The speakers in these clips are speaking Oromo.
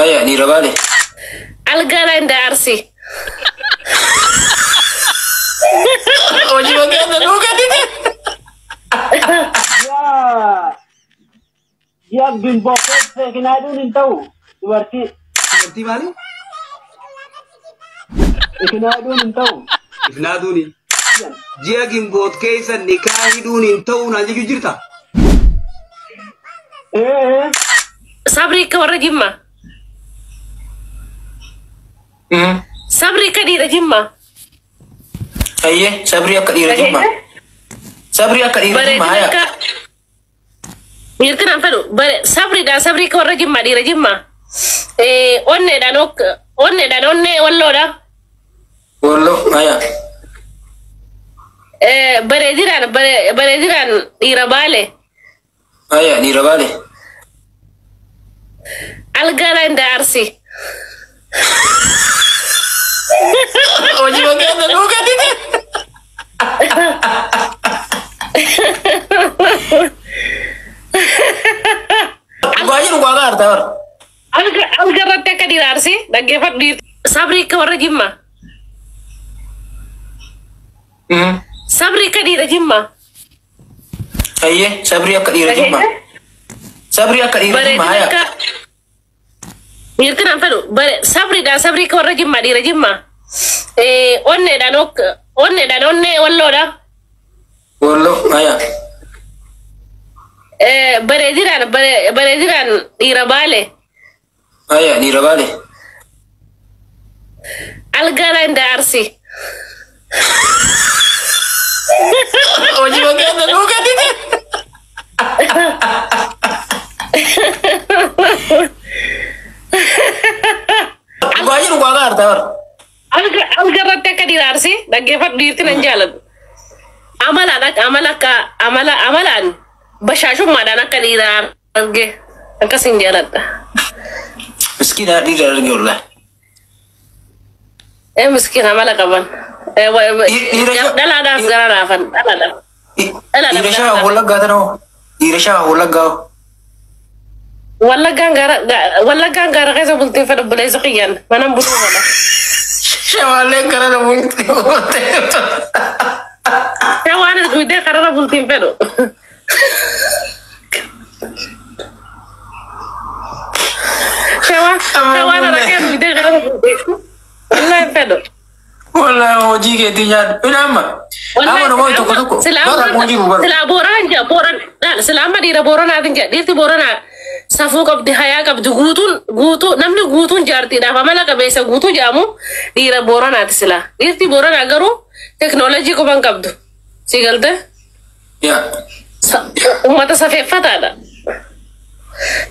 Haya dhiira Baale. Algaa ላይ እንደ አርሲ Hojii bakka dhugatite. Ji'a ji'a gimboo keessa ikinaaduun hin ta'u dubartii. Dubartii maali? Ikinaaduun hin ta'u. Ifnaaduuni. Ji'a gimboot keessa nikaa hidhuun hin ta'u naan jechuu jirta? Ee. Sabrii akka warra Jimmaa. Sabrii akka dhiira Jimmaa. Ayyee sabrii akka dhiira Jimmaa. Sabrii akka dhiira Jimmaa Bareedina haya. akka dhiirti naan fedhu sabriidhaan sabrii akka warra Jimmaa dhiira Jimmaa. Onneedhaan onneedhaan onnee walloodha. Walloo haya. Bareedinaan bareedinaan dhiira Baale. Haya dhiira Baale. Algaa ላይ እንደ አርሲ Hojii bakka dhugatite. Dhugaa jiru dhugaa gaarta bara. Alga irratti akka dhiira Arsii dhaggeeffadhu dhiirti. Sabrii akka warra Jimmaa. Sabrii akka dhiira Jimmaa. Ayyee sabrii akka dhiira Jimmaa. Sabrii akka dhiira Jimmaa Bareedina haya. akka dhiirti naan fedhu sabriidhaan sabrii akka warra Jimmaa dhiira Jimmaa. Onneedhaan onneedhaan onnee walloodha. Walloo haya. Bareedinaan bareedinaan dhiira Baale. Haya dhiira Baale. Algaa ላይ እንደ አርሲ Hojii bakka dhugatite. Dhugaa jiru dhugaa gaarta bara. Alga irratti akka dhiira Arsii dhaggeeffadhu dhiirti nan jaaladhu. Amalaan akka amala akka amala amalaan bashaashummaadhaan akka dhiira arge akkasin jaaladha. Miskiina dhiira arge wallahi. Ee miskiin amala qaban. Dhiira Dhalaadhaaf gara laafan dhalaadhaaf. Dhiira shawaa wallaggaa tana hoo? Dhiira shawaa wallaggaa hoo? Wallaggaan gaara wallaggaan gaara keessa bultiin fedhu obboleessa kiyyaan manan buluu fedha. Shawaaleen karara bultii oolte. Shawaan guutee karara bultiin fedhu. Shawaa shawaan araqee guutee karara bultiin. Wallahi hin fedhu. Wallahi hojii keetii nyaadhu. Ina amma. Amma namoonni tokko tokko bara akkuma jiru bara. Silaa booranaan jira booran silaa amma dhiira booranaatiin jira dhiirti booranaa safuu qabdi hayaa qabdi guutuun guutuu namni guutuun jaartiidhaaf amala qabeessa guutuu jedhamu dhiira booranaati silaa dhiirti booranaa garuu teknoolojii qofan qabdu si galte Yaa. Uummata safeeffataadha.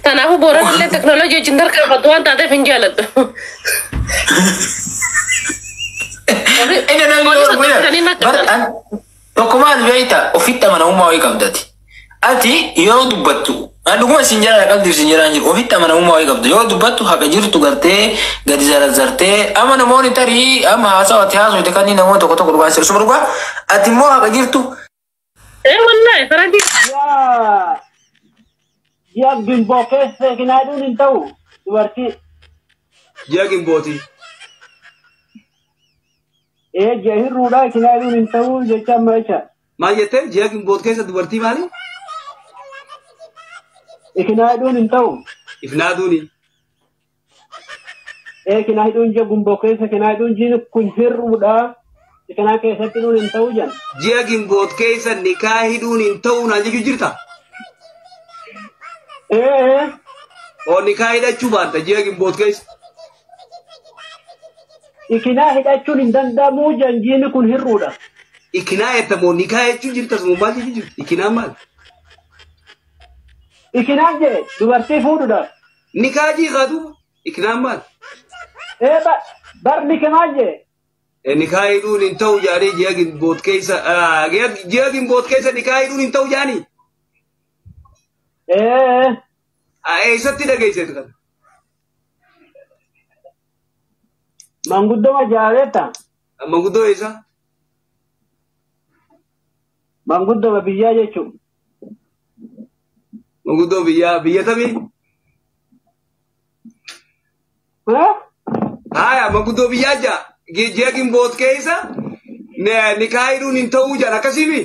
Kanaafuu booranallee teknoolojii wajjin tarkaanfattu waan taateef hin jaaladhu. Inni namni Hojii yoo sochoosanii bara tokko maal beekta ofitti amanamummaa wayii qabdati. Ati yeroo dubbattu dhuguma sin jalaa qabdi sin jalaa hin jiru ofitti amanamummaa wayii qabda yoo dubbattu haqa jirtu gartee gadi zarazzartee amma namoonni tarii amma haasawa ati haasofte kan namoonni tokko tokko dhugaa sirrii dhugaa ati immoo haqa jirtu Ee wallahi faranjii Ji'a ji'a gimboo keessa ikinaaduun hin ta'u dubartii. Ji'a gimbooti. Ee ji'a hirruudha ikinaaduun hin ta'u jecha amma jecha. Maal jettee ji'a gimboot keessa dubartii maali? Ikinaaduun hin ta'u. Ifnaaduuni. Ee ikinaaduun ji'a gimboo keessa ikinaaduun ji'i kun hirruudha. Ikinaa keessatti nuun hin ta'u jan. Ji'a gimboot keessa nikaa hidhuun hin ta'u naan jechuu jirta? Ee. Oo nikaa hidhachuu baatta ji'a gimboot keessa. Ikinaa hidhachuun hin danda'amu jan jiini kun hirruudha. Ikinaa jettamoo nikaa jechuu jirta sun maal jechuu jirta? Ikinaan maal? Ikinaan jee dubartii fuudhuudhaaf. Nikaa jiikaa duuba. Ikinaan maal? Ee bar nikinaa jee. Nikaa hidhuun hin ta'u jaanii ji'a gimboot keessa ji'a gimboot keessa nikaa hidhuun hin ta'u jaanii. Ee. Eessatti dhageesseetu kana? Manguddoo jaabeetta. Manguddoo eessa? Manguddoo biyyaa jechuudha. Manguddoo biyyaa biyya tamii? Haya manguddoo biyyaa jaa ji'a gimboot keessa nikaa hidhuun hin ta'uu jaan akkasiimi.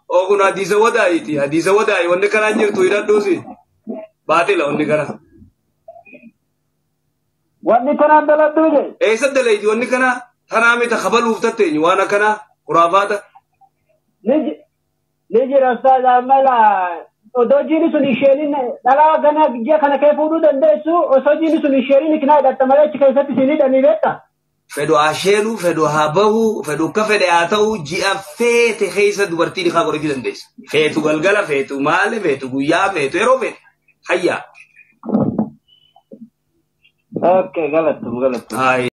Oo kun hadiisa wadaayiiti hadiisa wadaayi wanni kanaan jirtu hidhadhuusi baatila wanni kana. Wanni kanaan daladhuu je. Eessa dalayti wanni kana tanaa mita kabaluuf tatteenyu waan akkanaa khuraafaata. Ni jira ustaaz amala odoo jiini sun isheenin dhalaa gana ji'a kana kee fuudhuu dandeessu osoo jiini sun isheenin kinaa hidhatta malee achi keessatti siin hidhanii beekta. Fedhu haa sheenu, fedhu haa bahu, fedhu akka fedhe haa ta'u, ji'a feete keessa dubartii nikaa godhachuu dandeessa. Feetu galgala, feetu maali, feetu guyyaa, feetu yeroo feete. Hayyaa. Okay, galattum galattum. Hayi.